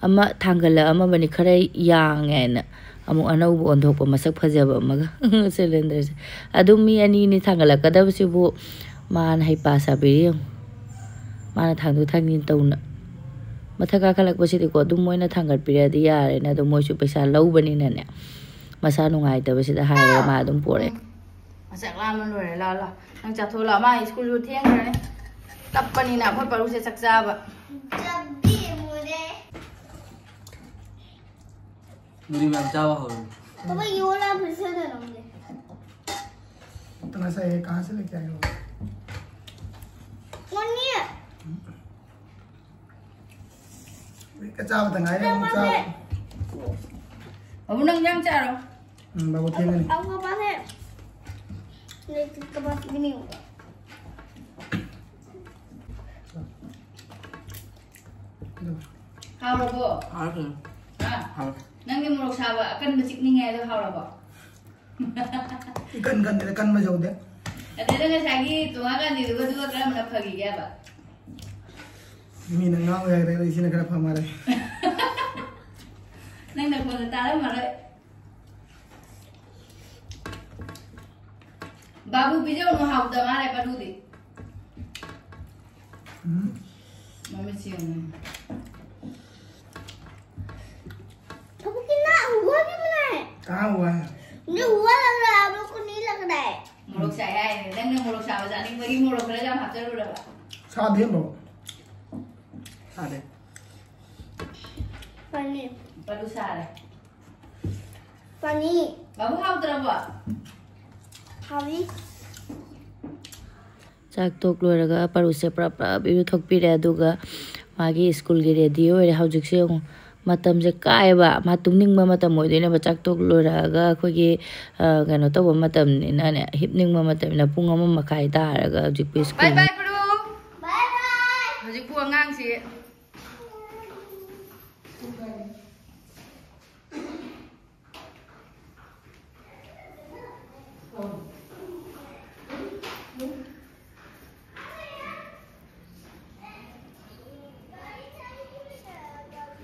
ꯑꯃ ꯊꯥꯡꯒꯠꯂꯛꯑꯝꯃꯕꯅꯤ ꯈꯔ ꯌꯥꯡꯉꯦꯅ, ꯑꯃꯨꯛ ꯑꯅꯧꯕ ꯑꯣꯟꯊꯣꯛꯄ ꯃꯁꯛ ꯐꯖꯕ ꯑꯃꯒ꯫ ꯁꯤꯂꯤꯟꯗꯔꯁꯦ ꯑꯗꯨꯝ ꯃꯤ ꯑꯅꯤꯅꯤ ꯊꯥꯡꯒꯠꯂꯛꯀꯗꯕꯁꯤꯕꯨ ꯃꯥꯅ ꯍꯩꯄꯥ ꯁꯥꯕꯤꯔꯤ ꯌꯦꯡꯉꯨ꯫ ꯃꯥꯅ ꯊꯥꯡꯗꯣꯛ ꯊꯥꯡꯖꯤꯟ ꯇꯧꯅ꯫ ꯃꯊꯛ ꯀꯥꯈꯠꯂꯛꯄꯁꯤꯗꯤꯀꯣ ꯑꯗꯨꯝ ꯃꯣꯏꯅ ꯊꯥꯡꯒꯠꯄꯤꯔꯗꯤ ꯌꯥꯔꯦꯅ, ꯑꯗꯣ ꯃꯣꯏꯁꯨ ꯄꯩꯁꯥ ꯂꯧꯕꯅꯤꯅꯅꯦ, ꯃꯁꯥ ꯅꯨꯡꯉꯥꯏꯇꯕꯁꯤꯗ ꯍꯥꯏꯔꯒ ꯃꯥ ꯑꯗꯨꯝ ꯄꯣꯔꯛꯑꯦ꯫ ꯆꯥꯛ ꯂꯥꯝꯃ ꯂꯣꯏꯔꯦ꯫ ꯂꯥꯛꯑꯣ, ꯂꯥꯛꯑꯣ, ꯅꯪ ꯆꯥꯊꯣꯛꯑꯣ ꯂꯥꯛꯑꯣ꯫ ꯃꯥ ꯁ꯭ꯀꯨꯜꯁꯨ ꯊꯦꯡꯈ꯭ꯔꯅꯤ꯫ ꯀꯞꯄꯅꯤꯅ ꯑꯩꯈꯣꯏ ꯄꯔꯨꯁꯦ ꯆꯥꯛ ꯆꯥꯕ꯫ ꯅꯨꯡꯗꯤꯟ ꯃꯌꯥꯝ ꯆꯥꯕ ꯍꯧꯔꯅꯤ꯫ पापा, ये वाला फिर से दे दो मुझे। इतना सा ये कहाँ से लेके आए हो? वो नहीं है। ꯍꯧꯖꯤꯛꯇ ꯆꯥꯕꯗ ꯉꯥꯏꯔꯤ, ꯑꯃꯨꯛ ꯆꯥꯕ꯫ ꯕꯥꯕꯨ, ꯅꯪ ꯌꯥꯝ ꯆꯥꯔꯣ꯫ ꯎꯝ, ꯕꯥꯕꯨ ꯊꯦꯡꯉꯅꯤ꯫ आपका पास है? नहीं, आपका पास भी नहीं होगा। ꯍꯥꯎꯔꯕꯣ? ꯍꯥꯎꯔꯦ꯫ ꯍꯥ? ꯍꯥꯎꯔꯦ꯫ ꯅꯪꯒꯤ ꯃꯣꯔꯣꯛ ꯁꯥꯕ ꯑꯀꯟꯕ ꯆꯤꯛꯅꯤꯡꯉꯦ ꯍꯥꯏꯗꯣ ꯍꯥꯎꯔꯕꯣ? ꯏꯀꯟ ꯀꯟꯗꯦꯗ, ꯀꯟꯕ ꯌꯧꯗꯦ꯫ ꯑꯗꯩꯗ ꯉꯁꯥꯏꯒꯤ ꯇꯣꯉꯥꯟ ꯀꯥꯟꯗꯤꯗꯨꯒꯗꯨꯒ ꯀꯔꯝꯕꯅ ꯐꯈꯤꯒꯦ ꯍꯥꯏꯕ? ꯃꯤꯅ ꯉꯥꯎꯋꯦ ꯍꯥꯏꯔꯦ, ꯑꯩ ꯁꯤꯅ ꯈꯔ ꯐ ꯃꯥꯜꯂꯦ꯫ ꯅꯪ ꯅꯈꯣꯟꯗ ꯇꯥꯔꯝꯃꯔꯣꯏ꯫ ꯕꯥꯕꯨ ꯄꯤꯖꯧꯅꯨ, ꯍꯥꯎꯇ ꯃꯥꯜꯂꯦ ꯄꯔꯨꯗꯤ꯫ ꯎꯝ꯫ ꯃꯃꯤꯠꯁꯤ ꯌꯦꯡꯉꯨ꯫ पापा कितना हुआ भी बनाए। कहाँ हुआ है? मुझे हुआ लग रहा है, आप लोग को नहीं लग रहा है। ꯃꯣꯔꯣꯛ ꯁꯥꯏ ꯍꯥꯏꯅꯦ꯫ ꯅꯪꯅ ꯃꯣꯔꯣꯛ ꯁꯥꯕ ꯆꯥꯅꯤꯡꯕꯒꯤ ꯃꯣꯔꯣꯛ ꯈꯔ ꯌꯥꯝ ꯍꯥꯞꯆꯜꯂꯨꯔꯕ? ꯁꯥꯗꯦ ꯃꯣꯔꯣꯛ꯫ ꯁꯥꯗꯦ꯫ ꯄꯅꯤꯔ꯫ ꯄꯔꯨ ꯁꯥꯔꯦ꯫ ꯄꯅꯤꯔ꯫ ꯕꯥꯕꯨ ꯍꯥꯎꯇ꯭ꯔꯕꯣ? ꯍꯥꯎꯏ꯫ ꯆꯥꯛ ꯇꯣꯛ ꯂꯣꯏꯔꯒ ꯄꯔꯨꯁꯦ ꯄ꯭ꯔꯞ ꯄ꯭ꯔꯞ ꯏꯔꯨꯊꯣꯛꯄꯤꯔꯦ, ꯑꯗꯨꯒ ꯃꯥꯒꯤ ꯁ꯭ꯀꯨꯜꯒꯤ ꯔꯦꯗꯤ ꯑꯣꯏꯔꯦ꯫ ꯍꯧꯖꯤꯛꯁꯦ ꯌꯦꯡꯉꯨ, ꯃꯇꯝꯁꯦ ꯀꯥꯏꯕ, ꯃꯥ ꯇꯨꯝꯅꯤꯡꯕ ꯃꯇꯝ ꯑꯣꯏꯗꯣꯏꯅꯦꯕ꯫ ꯆꯥꯛ ꯇꯣꯛ ꯂꯣꯏꯔꯛꯑꯒ ꯑꯩꯈꯣꯏꯒꯤ, ꯑ, ꯀꯩꯅꯣ ꯇꯧꯕ ꯃꯇꯝꯅꯤꯅꯅꯦ, ꯍꯤꯞꯅꯤꯡꯕ ꯃꯇꯝꯅꯤꯅ ꯄꯨꯡ ꯑꯃ ꯃꯈꯥꯏ ꯇꯥꯔꯒ ꯍꯧꯖꯤꯛꯄꯨ ꯁ꯭ꯀꯨꯜ꯫ ꯕꯥꯏ ꯕꯥꯏ, ꯄꯔꯨ꯫ ꯕꯥꯏ ꯕꯥꯏ꯫ ꯍꯧꯖꯤꯛꯄꯨ ꯑꯉꯥꯡꯁꯤ꯫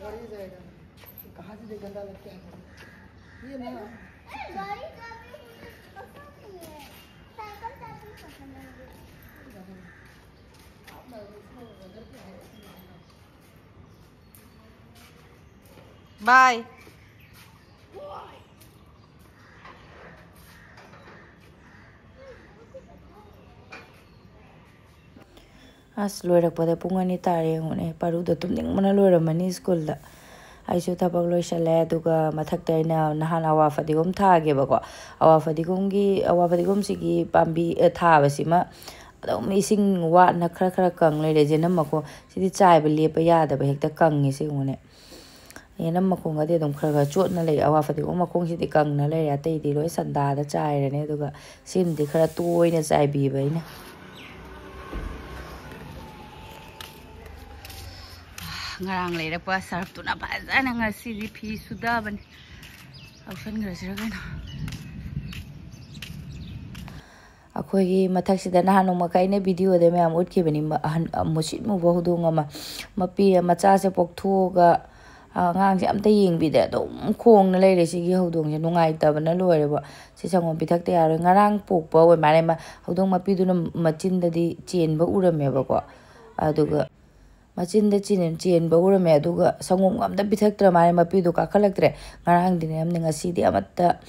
गाड़ी जाएगा। कहाँ से गंदा लगता है? ये ना। गाड़ी का भी मुझे पसंद नहीं है। साइकिल का भी पसंद है मुझे। आप ना इसको बदल के है। ꯕꯥꯏ꯫ ꯑꯁ, ꯂꯣꯏꯔꯛꯄꯗ ꯄꯨꯡ ꯑꯅꯤ ꯇꯥꯔꯦ ꯌꯦꯡꯉꯨꯅꯦ꯫ ꯄꯥꯔꯨꯗꯣ ꯇꯨꯝꯅꯤꯡꯕꯅ ꯂꯣꯏꯔꯝꯃꯅꯤ ꯁ꯭ꯀꯨꯜꯗ꯫ ꯑꯩꯁꯨ ꯊꯕꯛ ꯂꯣꯏꯁꯜꯂꯦ, ꯑꯗꯨꯒ ꯃꯊꯛꯇ ꯑꯩꯅ ꯅꯍꯥꯟ ꯑꯋꯥ ꯐꯗꯤꯒꯣꯝ ꯊꯥꯒꯦꯕꯀꯣ꯫ ꯑꯋꯥ ꯐꯗꯤꯒꯣꯝꯒꯤ, ꯑꯋꯥ ꯐꯗꯤꯒꯣꯝꯁꯤꯒꯤ ꯄꯥꯝꯕꯤ, ꯑꯦ, ꯊꯥꯕꯁꯤꯃ ꯑꯗꯨꯝ ꯏꯁꯤꯡ ꯋꯥꯠꯅ ꯈꯔ ꯈꯔ ꯀꯪ ꯂꯩꯔꯦ, ꯆꯦꯅꯝ ꯃꯈꯣꯡ꯫ ꯁꯤꯗꯤ ꯆꯥꯏꯕ ꯂꯦꯞꯄ ꯌꯥꯗꯕ, ꯍꯦꯛꯇ ꯀꯪꯉꯤ ꯁꯤ ꯌꯦꯡꯉꯨꯅꯦ꯫ ꯌꯦꯅꯝ ꯃꯈꯣꯡꯒꯗꯤ ꯑꯗꯨꯝ ꯈꯔ ꯈꯔ ꯆꯣꯠꯅ ꯂꯩ꯫ ꯑꯋꯥ ꯐꯗꯤꯒꯣꯝ ꯃꯈꯣꯡꯁꯤꯗꯤ ꯀꯪꯅ ꯂꯩꯔꯦ, ꯑꯇꯩꯗꯤ ꯂꯣꯏ ꯁꯟꯗꯥꯗ ꯆꯥꯏꯔꯅꯤ꯫ ꯑꯗꯨꯒ ꯁꯤꯃꯗꯤ ꯈꯔ ꯇꯣꯏꯅ ꯆꯥꯏꯕꯤꯕ ꯑꯩꯅ꯫ ꯉꯔꯥꯡ ꯂꯩꯔꯛꯄ ꯁꯔꯞꯇꯨꯅ ꯐꯖꯅ ꯉꯁꯤꯗꯤ ꯐꯤ ꯁꯨꯗꯕꯅꯤ꯫ ꯂꯧꯁꯟꯈ꯭ꯔꯁꯤꯔ ꯀꯩꯅꯣ꯫ ꯑꯩꯈꯣꯏꯒꯤ ꯃꯊꯛꯁꯤꯗ ꯅꯍꯥꯟ ꯅꯣꯡꯃꯈꯛ ꯑꯩꯅ ꯚꯤꯗꯤꯑꯣꯗ ꯃꯌꯥꯝ ꯎꯠꯈꯤꯕꯅꯤ, ꯃ-, ꯑꯍꯟ, ꯃꯨꯁꯤꯠ ꯃꯨꯕ ꯍꯧꯗꯣꯡ ꯑꯃ, ꯃꯄꯤ ꯃꯆꯥꯁꯦ ꯄꯣꯛꯊꯣꯛꯑꯒ, ꯑꯉꯥꯡꯁꯦ ꯑꯝꯇ ꯌꯦꯡꯕꯤꯗꯦ, ꯑꯗꯨꯝ ꯈꯣꯡꯅ ꯂꯩꯔꯦ꯫ ꯁꯤꯒꯤ ꯍꯧꯗꯣꯡꯁꯦ ꯅꯨꯡꯉꯥꯏꯇꯕꯅ ꯂꯣꯏꯔꯦꯕ꯫ ꯁꯤ ꯁꯪꯒꯣꯝ ꯄꯤꯊꯛꯇ ꯌꯥꯔꯣꯏ꯫ ꯉꯔꯥꯡ ꯄꯣꯛꯄ ꯑꯣꯏ ꯃꯥꯜꯂꯦ꯫ ꯃ-, ꯍꯧꯗꯣꯡ ꯃꯄꯤꯗꯨꯅ ꯃꯆꯤꯟꯗꯗꯤ ꯆꯦꯟꯕ ꯎꯔꯝꯃꯦꯕꯀꯣ, ꯑꯗꯨꯒ ꯃꯆꯤꯟꯗ ꯆꯦꯟ-, ꯆꯦꯟꯕ ꯎꯔꯝꯃꯦ꯫ ꯑꯗꯨꯒ ꯁꯪꯒꯣꯝꯒ ꯑꯝꯇ ꯄꯤꯊꯛꯇ꯭ꯔ ꯃꯥꯜꯂꯦ, ꯃꯄꯤꯗꯣ ꯀꯥꯈꯠꯂꯛꯇ꯭ꯔꯦ꯫ ꯉꯔꯥꯡꯗꯤꯅꯦ ꯌꯥꯝꯅ, ꯉꯁꯤꯗꯤ ꯑꯃꯠꯇ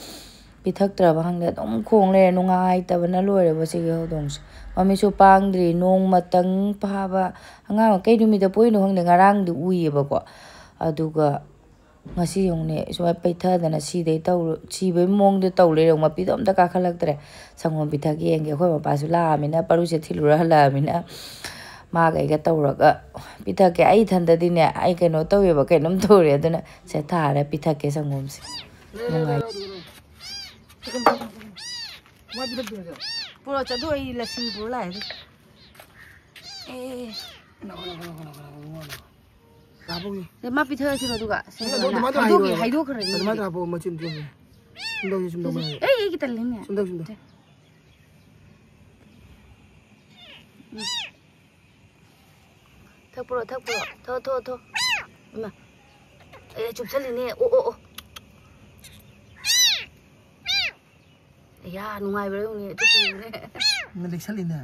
ꯄꯤꯊꯛꯇ꯭ꯔꯕ ꯈꯪꯗꯦ, ꯑꯗꯨꯝ ꯈꯣꯡ ꯂꯩꯔꯦ꯫ ꯅꯨꯡꯉꯥꯏꯇꯕꯅ ꯂꯣꯏꯔꯦꯕ ꯁꯤꯒꯤ ꯍꯧꯗꯣꯡꯁꯦ꯫ ꯃꯃꯤꯠꯁꯨ ꯄꯥꯡꯗ꯭ꯔꯤ꯫ ꯅꯣꯡꯃꯇꯪ ꯐꯥꯕ, ꯑꯉꯥꯡ ꯀꯩ ꯅꯨꯃꯤꯠꯇ ꯄꯣꯛꯏꯅꯣ ꯈꯪꯗꯦ, ꯉꯔꯥꯡꯗꯤ ꯎꯏꯌꯦꯕꯀꯣ꯫ ꯑꯗꯨꯒ ꯉꯁꯤ ꯌꯦꯡꯉꯨꯅꯦ, ꯁꯨꯃꯥꯏꯅ ꯄꯩꯊꯗꯅ ꯁꯤꯗꯩ ꯇꯧ-, ꯁꯤꯕꯩ ꯃꯑꯣꯡꯗ ꯇꯧ ꯂꯩꯔꯦ꯫ ꯃꯄꯤꯗꯣ ꯑꯝꯇ ꯀꯥꯈꯠꯂꯛꯇ꯭ꯔꯦ꯫ ꯁꯪꯒꯣꯝ ꯄꯤꯊꯛꯀꯦ ꯌꯦꯡꯒꯦ꯫ ꯑꯩꯈꯣꯏ ꯃꯄꯥꯁꯨ ꯂꯥꯛꯑꯃꯤꯅ, ꯄꯔꯨꯁꯦ ꯊꯤꯜꯂꯨꯔ ꯍꯜꯂꯛꯑꯃꯤꯅ, ꯃꯥꯒ ꯑꯩꯒ ꯇꯧꯔꯒ ꯄꯤꯊꯛꯀꯦ꯫ ꯑꯩ ꯏꯊꯟꯗꯗꯤꯅꯦ, ꯑꯩ ꯀꯩꯅꯣ ꯇꯧꯋꯦꯕ, ꯀꯩꯅꯣꯝ ꯇꯧꯔꯦ꯫ ꯑꯗꯨꯅ ꯁꯦ ꯊꯥꯔꯦ, ꯄꯤꯊꯛꯀꯦ ꯁꯪꯒꯣꯝꯁꯦ꯫ ꯅꯨꯡꯉꯥꯏ꯫ ꯄꯨꯔꯛꯑꯣ, ꯆꯠꯂꯨ, ꯑꯩ ꯂꯁꯤ ꯄꯨꯔ ꯂꯥꯛꯑꯦ꯫ ꯑꯦ, ꯑꯦ, ꯑꯦ꯫ ꯂꯥꯕꯧꯒꯤ꯫ ꯑꯦ, ꯃꯥ ꯄꯤꯊꯔꯁꯤꯔꯣ ꯑꯗꯨꯒ? ꯁꯤ ꯑꯗꯨ ꯑꯗꯨꯃꯥꯏꯅ ꯍꯥꯏꯗꯣꯛꯈꯤ-, ꯍꯥꯏꯗꯣꯛꯈ꯭ꯔꯣ꯫ ꯍꯥꯏꯗꯣꯛꯈ꯭ꯔꯅꯤ꯫ ꯑꯗꯨꯃꯥꯏꯅ ꯍꯥꯞꯄꯣ, ꯃꯆꯤꯟ ꯇꯨ꯫ ꯁꯨꯝ ꯇꯧꯁꯤ, ꯁꯨꯝ ꯇꯧꯁꯤ꯫ ꯑꯦ, ꯑꯩꯒꯤ ꯇꯜꯂꯤꯅꯦ꯫ ꯁꯨꯝ ꯇꯧ, ꯁꯨꯝ ꯇꯧ꯫ ꯁꯦ꯫ ꯎꯝ꯫ ꯊꯛꯄ꯭ꯔꯣ, ꯊꯛꯄ꯭ꯔꯣ? ꯊꯛꯑꯣ, ꯊꯛꯑꯣ, ꯊꯛꯑꯣ꯫ ꯏꯃꯥ꯫ ꯑꯦ, ꯆꯨꯞꯁꯜꯂꯤꯅꯦ꯫ ꯑꯣ, ꯑꯣ, ꯑꯣ꯫ ꯌꯥ, ꯅꯨꯡꯉꯥꯏꯕ꯭ꯔꯥ ꯌꯦꯡꯉꯨꯅꯦ, ꯑꯗꯨ ꯄꯨꯔꯤꯅꯦ꯫ ꯅꯪ ꯂꯤꯛꯁꯜꯂꯤꯅꯦ꯫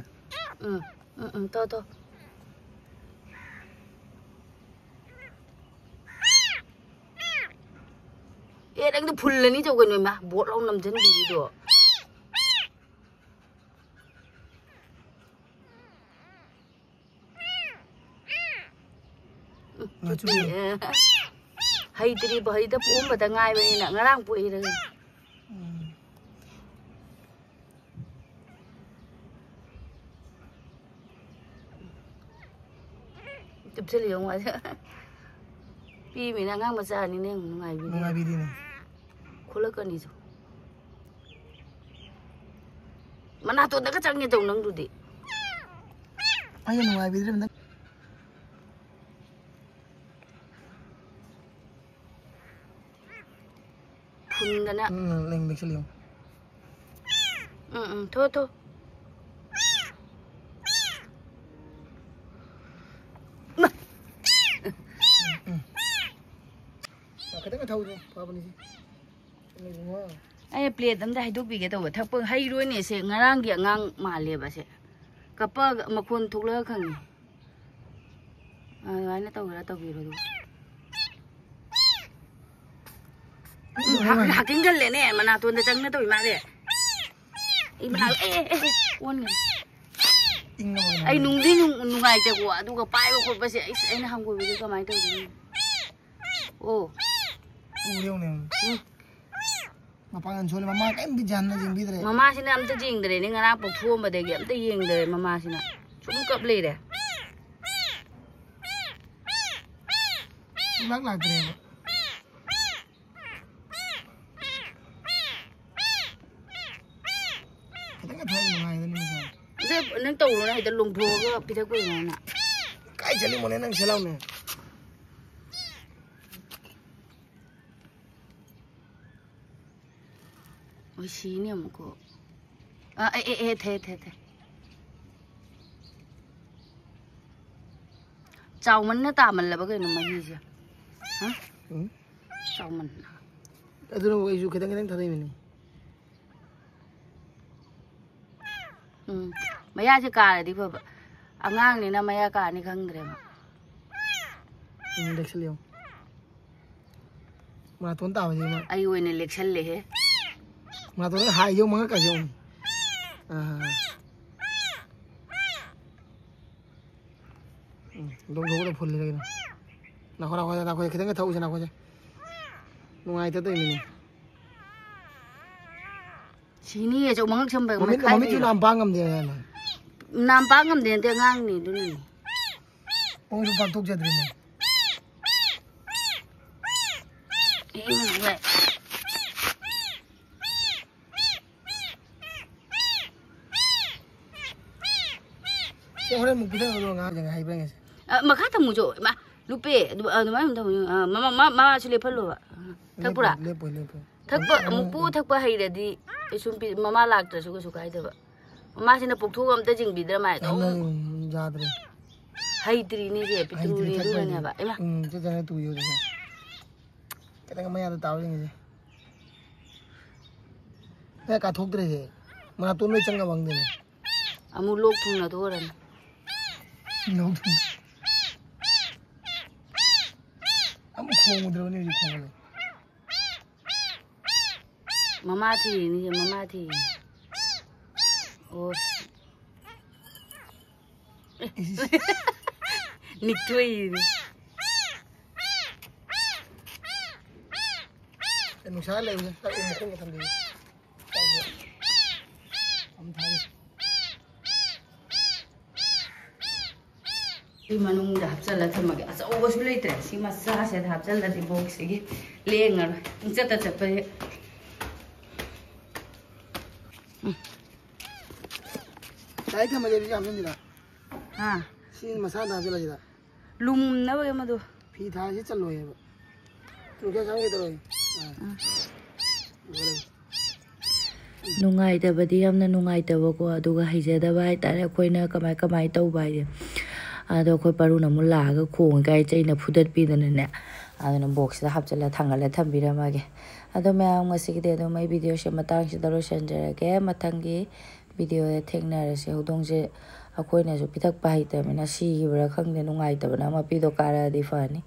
ꯎꯝ, ꯎꯝ, ꯎꯝ, ꯇꯣ, ꯇꯣ꯫ ꯑꯦ, ꯅꯪꯗꯣ ꯐꯨꯜꯂꯅꯤ ꯇꯧ ꯀꯩꯅꯣ, ꯏꯃꯥ, ꯕꯣꯠ ꯂꯥꯎ ꯅꯝꯖꯟꯕꯤꯔꯤꯗꯣ꯫ ꯉꯥ ꯆꯨꯞꯄꯤ꯫ ꯍꯩꯇ꯭ꯔꯤꯕ, ꯍꯩꯗ ꯄꯣꯛꯑꯝꯕꯗ ꯉꯥꯏꯕꯅꯤꯅ, ꯉꯔꯥꯡ ꯄꯣꯛꯏꯔ ꯀꯩꯅꯣ꯫ ꯎꯝ꯫ ꯆꯨꯞꯁꯤꯜꯂꯤ ꯌꯦꯡꯉꯨ ꯑꯗ꯫ ꯄꯤꯃꯤꯅ ꯑꯉꯥꯡ ꯃꯆꯥꯅꯤꯅꯦ, ꯅꯨꯡꯉꯥꯏꯕꯤꯗꯦ꯫ ꯅꯨꯡꯉꯥꯏꯕꯤꯗꯦꯅꯦ꯫ ꯈꯣꯠꯂꯛꯀꯅꯤꯁꯨ꯫ ꯃꯅꯥꯇꯣꯟꯗꯒ ꯆꯪꯉꯦ ꯇꯧ ꯅꯪꯗꯨꯗꯤ꯫ ꯑꯩꯅ ꯅꯨꯡꯉꯥꯏꯕꯤꯗ꯭ꯔꯦ ꯃꯊꯪ꯫ ꯐꯨꯟꯗꯅ꯫ ꯎꯝ, ꯂꯦꯡ ꯂꯦꯡꯁꯜꯂꯨ꯫ ꯎꯝ, ꯎꯝ, ꯊꯣ, ꯊꯣ꯫ ꯎꯝ, ꯎꯝ꯫ ꯈꯤꯇꯪ ꯊꯧꯗꯣ ꯐꯕꯅꯤ ꯁꯤ꯫ ꯑꯩ ꯄ꯭ꯂꯦꯠ ꯑꯝꯗ ꯍꯩꯗꯣꯛꯄꯤꯒꯦ ꯇꯧꯕ꯫ ꯊꯛꯄ ꯍꯩꯔꯣꯏꯅꯦ ꯁꯦ, ꯉꯔꯥꯡꯒꯤ ꯑꯉꯥꯡ ꯃꯥꯜꯂꯦꯕ ꯁꯦ꯫ ꯀꯞꯄ ꯃꯈꯣꯟ ꯊꯣꯛꯂꯛꯑ ꯈꯪꯉꯦ꯫ ꯑꯗꯨꯃꯥꯏꯅ ꯇꯧꯒꯦꯔꯥ ꯇꯧꯕꯤꯔꯣ ꯑꯗꯨꯒ꯫ ꯎꯝ, ꯍꯥꯛ-, ꯍꯥꯛꯀꯤꯡꯒꯜꯂꯦꯅꯦ, ꯃꯅꯥꯇꯣꯟꯗ ꯆꯪꯅ ꯇꯧꯏ ꯃꯥꯗꯤ꯫ ꯑꯩ ꯃꯅꯥ-, ꯑꯦ, ꯑꯦ, ꯑꯦ, ꯑꯦ, ꯑꯣꯟꯒ꯭ꯔꯦ꯫ ꯏꯪꯉꯕ ꯀꯩꯅꯣ? ꯑꯩ ꯅꯨꯡꯗꯤ ꯅꯨꯡ-, ꯅꯨꯡꯉꯥꯏꯇꯦꯀꯣ, ꯑꯗꯨꯒ ꯄꯥꯏꯕ ꯈꯣꯠꯄꯁꯦ ꯑꯩꯁ, ꯑꯩꯅ ꯍꯪꯒꯣꯏꯕꯁꯦ ꯀꯃꯥꯏꯅ ꯇꯧꯗꯣꯏꯅꯣ? ꯑꯣ꯫ ꯎꯔꯦ ꯌꯦꯡꯉꯨꯅꯦ꯫ ꯎꯝ꯫ ꯃꯄꯥꯡꯒꯜ ꯁꯣꯜꯂꯦ, ꯃꯃꯥ ꯀꯔꯤꯝꯇ ꯒ꯭ꯌꯥꯟ ꯌꯦꯡꯕꯤꯗ꯭ꯔꯦ꯫ ꯃꯃꯥꯁꯤꯅ ꯑꯝꯇ ꯌꯦꯡꯗ꯭ꯔꯦꯅꯦ, ꯉꯔꯥꯡ ꯄꯣꯛꯊꯣꯛꯑꯝꯕꯗꯒꯤ ꯑꯝꯇ ꯌꯦꯡꯗ꯭ꯔꯦ ꯃꯃꯥꯁꯤꯅ꯫ ꯁꯨꯝ ꯀꯞ ꯂꯩꯔꯦ꯫ ꯁꯨꯡꯂꯥꯛ ꯂꯥꯛꯇ꯭ꯔꯦꯕ꯫ ꯈꯤꯇꯪꯒ ꯊꯥꯕ ꯅꯨꯡꯉꯥꯏꯗꯅꯤ ꯃꯁꯥ꯫ ꯑꯗꯨ ꯅꯪ ꯇꯧꯔꯣꯅ ꯍꯦꯛꯇ ꯂꯣꯡꯊꯣꯛꯑꯒ ꯄꯤꯊꯛꯄ ꯌꯥꯏꯅ꯫ ꯀꯥꯏ ꯆꯠꯂꯤꯃꯣꯅꯦ ꯅꯪ ꯁꯦꯂꯥꯎꯅꯦ? ꯑꯣꯏ ꯁꯤꯅꯤ ꯑꯃꯨꯛꯀꯣ꯫ ꯑ, ꯑꯦ, ꯑꯦ, ꯑꯦ, ꯊꯦ, ꯊꯦ, ꯊꯦ꯫ ꯆꯥꯎꯃꯟꯅ ꯇꯥꯃꯜꯂꯕ ꯀꯩꯅꯣ ꯃꯍꯤꯁꯦ? ꯍꯥ? ꯎꯝ꯫ ꯆꯥꯎꯃꯟꯅ꯫ ꯑꯗꯨꯅ ꯑꯩꯁꯨ ꯈꯤꯇꯪ ꯈꯤꯇꯪ ꯊꯥꯗꯩꯃꯤꯅꯦ꯫ ꯎꯝ꯫ ꯃꯌꯥꯁꯦ ꯀꯥꯔꯗꯤ ꯐꯕ꯫ ꯑꯉꯥꯡꯅꯤꯅ ꯃꯌꯥ ꯀꯥꯔꯅꯤ ꯈꯪꯗ꯭ꯔꯦꯕ꯫ ꯎꯝ, ꯂꯦꯛꯁꯜꯂꯤ ꯌꯦꯡꯉꯨ꯫ ꯃꯅꯥꯇꯣꯟ ꯇꯥꯕꯁꯤ ꯃꯥ꯫ ꯑꯩ ꯑꯣꯏꯅ ꯂꯦꯛꯁꯜꯂꯦꯍꯦ꯫ ꯃꯅꯥꯇꯣꯟ ꯍꯥꯏ ꯌꯦꯡꯉꯨ, ꯃꯉꯛꯀꯥꯁꯦ ꯌꯦꯡꯉꯨ꯫ ꯑꯥ꯫ ꯎꯝ, ꯂꯣꯡꯊꯣꯛꯄꯗ ꯐꯨꯜꯂꯤꯔ ꯀꯩꯅꯣ? ꯅꯥꯈꯣ, ꯅꯥꯈꯣ, ꯅꯥꯈꯣ, ꯈꯤꯇꯪꯒ ꯊꯛꯎꯁꯦ, ꯅꯥꯈꯣꯁꯦ꯫ ꯅꯨꯡꯉꯥꯏꯇ ꯇꯧꯔꯤꯅꯤꯅꯦ꯫ ꯁꯤꯅꯤ ꯑꯆꯧ ꯃꯉꯛ ꯁꯝꯕ ꯃꯃꯤꯠ, ꯃꯈꯥꯏ ꯃꯃꯤꯠꯁꯨ ꯂꯩꯔꯣ? ꯅꯥꯝ ꯄꯥꯡ ꯉꯝꯗꯦ ꯍꯥꯏꯅ꯫ ꯅꯥꯝ ꯄꯥꯡ ꯉꯝꯗꯦ ꯅꯠꯇꯦ, ꯑꯉꯥꯡꯅꯤ ꯑꯗꯨꯅꯅꯤ꯫ ꯃꯉꯛꯁꯨ ꯄꯥꯡꯊꯣꯛꯆꯗ꯭ꯔꯤꯅꯦ꯫ ꯁꯤ ꯍꯣꯔꯦꯟ ꯑꯃꯨꯛ ꯄꯤꯊꯛꯑꯣ, ꯉꯥꯏꯍꯥꯛ ꯍꯩꯕ꯭ꯔꯥ ꯌꯦꯡꯉꯁꯤ꯫ ꯑ, ꯃꯈꯥ ꯊꯝꯃꯨ ꯆꯣ꯫ ꯏꯃꯥ, ꯂꯨꯞꯄꯦ꯫ ꯑꯗꯨ, ꯑꯗꯨꯃꯥꯏꯅ ꯑꯗꯨꯝ ꯊꯝꯃꯨ꯫ ꯑ, ꯃꯃꯥ, ꯃꯥ, ꯃꯥꯁꯨ ꯂꯦꯞꯍꯜꯂꯣꯕ꯫ ꯊꯛꯄ꯭ꯔꯥ? ꯂꯦꯞꯄꯣꯏ, ꯂꯦꯞꯄꯣꯏ, ꯂꯦꯞꯄꯣꯏ꯫ ꯊꯛꯄ, ꯑꯃꯨꯛ ꯄꯨ ꯊꯛꯄ ꯍꯩꯔꯗꯤ ꯀꯩꯁꯨꯝ ꯄꯤ-, ꯃꯃꯥ ꯂꯥꯛꯇ꯭ꯔꯁꯨ ꯀꯩꯁꯨ ꯀꯥꯏꯗꯕ꯫ ꯃꯃꯥꯁꯤꯅ ꯄꯣꯛꯊꯣꯛꯑꯒ ꯑꯝꯇ ꯌꯦꯡꯕꯤꯗ꯭ꯔꯥ ꯃꯥꯏ ꯑꯗꯨꯝ꯫ ꯌꯥꯝꯅ ꯌꯥꯗ꯭ꯔꯦ꯫ ꯍꯩꯇ꯭ꯔꯤꯅꯦ ꯁꯦ, ꯄꯤꯛꯇ꯭ꯔꯨꯅꯦ ꯍꯩꯇ꯭ꯔꯤ ꯊꯛꯄ ꯑꯗꯨꯅꯅꯦꯕ꯫ ꯍꯩꯇ꯭ꯔꯤ꯫ ꯏꯃꯥ꯫ ꯎꯝ, ꯆꯦ ꯆꯪꯉꯦ ꯇꯨ ꯌꯣꯜꯂꯁꯦ꯫ ꯈꯤꯇꯪ ꯃꯌꯥꯗ ꯇꯥꯎ ꯌꯦꯡꯉꯁꯦ꯫ ꯑꯦ, ꯀꯥꯊꯣꯛꯇ꯭ꯔꯦꯍꯦ꯫ ꯃꯅꯥꯇꯣꯟ ꯂꯣꯏ ꯆꯪꯉꯕ ꯈꯪꯗꯦꯅꯦ꯫ ꯑꯃꯨꯛ ꯂꯣꯛ ꯊꯨꯡꯅꯗꯣꯔꯅꯤ꯫ ꯂꯣꯛ ꯊꯨꯡ-, ꯑꯃꯨꯛ ꯈꯣꯡꯉꯨꯗ꯭ꯔꯕꯅꯦ ꯍꯧꯖꯤꯛ ꯈꯣꯡꯕꯗꯣ꯫ ꯃꯃꯥ ꯊꯤꯔꯤꯅꯤ, ꯃꯃꯥ ꯊꯤꯔꯤꯅꯤ꯫ ꯑꯣ꯫ ꯅꯤꯛꯊꯣꯛꯏꯅꯤ꯫ ꯑꯦ, ꯅꯨꯡꯁꯥ ꯂꯩꯕꯅꯦ꯫ ꯆꯥꯛ ꯎ ꯃꯈꯣꯡꯗ ꯊꯝꯕꯤꯌꯨ꯫ ꯆꯥꯛꯁꯦ ꯑꯃ ꯊꯥꯒꯦ꯫ ꯁꯤ ꯃꯅꯨꯡꯗ ꯍꯥꯞꯆꯜꯂ ꯊꯝꯃꯒꯦ꯫ ꯑꯆꯧꯕꯁꯨ ꯂꯩꯇ꯭ꯔꯦ꯫ ꯁꯤ ꯃꯆꯥꯁꯤꯗ ꯍꯥꯞꯆꯜꯂꯗꯤ ꯕꯣꯛꯁꯁꯤꯒꯤ ꯂꯦꯡꯉꯔꯣꯏ꯫ ꯄꯨꯡꯆꯠꯇ ꯆꯠꯄꯁꯦ꯫ ꯗꯥꯏꯔꯦꯛ ꯊꯝꯃꯒꯦ, ꯑꯗꯨꯗꯤ ꯍꯥꯞꯆꯤꯟꯁꯤꯔꯥ? ꯍꯥ? ꯁꯤ ꯃꯁꯥꯗ ꯍꯥꯞꯆꯤꯜꯂꯁꯤꯔꯥ? ꯂꯨꯝꯅꯕꯒꯤ ꯃꯗꯨ꯫ ꯐꯤ ꯊꯥꯁꯤ ꯆꯜꯂꯣꯏꯌꯦꯕ꯫ ꯆꯨꯝꯅ ꯆꯪꯒꯦ ꯇꯧꯔꯣꯏ꯫ ꯑꯥ꯫ ꯎꯝ꯫ ꯂꯣꯏꯔꯦ꯫ ꯅꯨꯡꯉꯥꯏꯇꯕꯗꯤ ꯌꯥꯝꯅ ꯅꯨꯡꯉꯥꯏꯇꯕꯀꯣ, ꯑꯗꯨꯒ ꯍꯩꯖꯗꯕ ꯍꯥꯏꯇꯥꯔꯦ꯫ ꯑꯩꯈꯣꯏꯅ ꯀꯃꯥꯏ, ꯀꯃꯥꯏ ꯇꯧꯕ ꯍꯥꯏꯁꯦ꯫ ꯑꯗꯣ ꯑꯩꯈꯣꯏ ꯄꯔꯨꯅ ꯑꯃꯨꯛ ꯂꯥꯛꯑꯒ ꯈꯣꯡꯉꯒ ꯑꯩ ꯆꯩꯅ ꯐꯨꯗꯠꯄꯤꯗꯅꯅꯦ, ꯑꯗꯨꯅ ꯕꯣꯛꯁꯁꯤꯗ ꯍꯥꯞꯆꯤꯜꯂ ꯊꯥꯡꯒꯠꯂ ꯊꯝꯕꯤꯔꯝꯃꯒꯦ꯫ ꯑꯗꯣ ꯃꯌꯥꯝ, ꯉꯁꯤꯒꯤꯗꯤ ꯑꯗꯨꯝ ꯑꯩ ꯚꯤꯗꯤꯑꯣꯁꯦ ꯃꯇꯥꯡꯁꯤꯗ ꯂꯣꯏꯁꯤꯟꯖꯔꯒꯦ꯫ ꯃꯊꯪꯒꯤ ꯚꯤꯗꯤꯑꯣꯗ ꯊꯦꯡꯅꯔꯁꯤ꯫ ꯍꯧꯗꯣꯡꯁꯦ ꯑꯩꯈꯣꯏꯅꯁꯨ ꯄꯤꯊꯛꯄ ꯍꯩꯇꯕꯅꯤꯅ ꯁꯤꯈꯤꯕ꯭ꯔꯥ ꯈꯪꯗꯦ, ꯅꯨꯡꯉꯥꯏꯇꯕꯅ꯫ ꯃꯄꯤꯗꯣ ꯀꯥꯔꯛꯑꯗꯤ ꯐꯅꯤ꯫